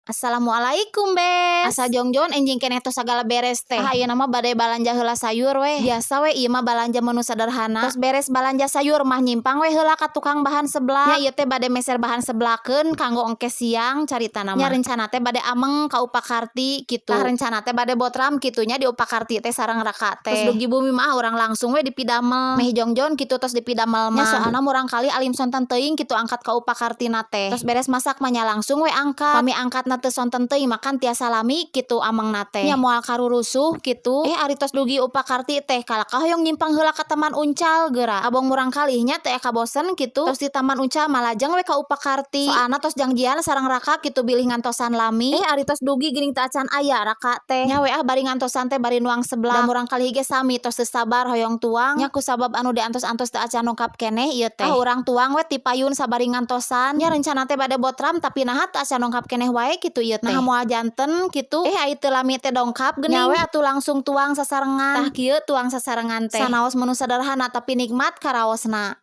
Assalamualaikum, Bes. Asa jongjon enjing keneh tos sagala beres teh. Ah, ayeuna mah bade balanja heula sayur weh. Biasa we ieu mah balanja menu sederhana. Tos beres balanja sayur mah nyimpang we heula ka tukang bahan seblak. Nya ieu teh bade meser bahan seblakeun kanggo engke siang caritana mah. Nya rencana teh bade ameng ka Upakarti kitu. Tah, rencana teh bade botram kitu nya di Upakarti teh sareng raka teh. Tos dugi bumi mah urang langsung we dipidamel. Meh jongjon kitu tos dipidamel mah. Nya soalna murangkalih alim sonten teuing kitu angkat ka Upakartina teh. Tos beres masak mah nya langsung we angkat. Pami angkatna teu sonten teuing mah kan tiasa lami kitu amengna teh. Nya moal karurusuh kitu. Eh, ari tos dugi Upakarti teh kalakah hoyong nyimpang heula ka Taman Uncal geura. Abong murangkalih nya teu eka bosen kitu. Tos di Taman Uncal mah lajeng we ka Upakarti. Soalna tos jangjian sareng raka kitu bilih ngantosan lami. Eh, ari tos dugi geuning teu acan aya raka teh. Nya we ah, bari ngantosan teh bari nuang seblak. Da murangkalih ge sami tos teu sabar hoyong tuang. Nya kusabab anu diantos-antos teu acan dongkap keneh ieu teh. Ah, urang tuang we ti payun sabari ngantosan. Nya rencana teh bade botram, tapi naha teu acan dongkap keneh wae kitu ieu teh. Naha moal janten kitu. Eh, ai teu lami teh dongkap geuning. Nya we atuh langsung tuang sasarengan. Tah, kieu tuang sasarengan teh. Sanaos menu sederhana tapi nikmat karaosna.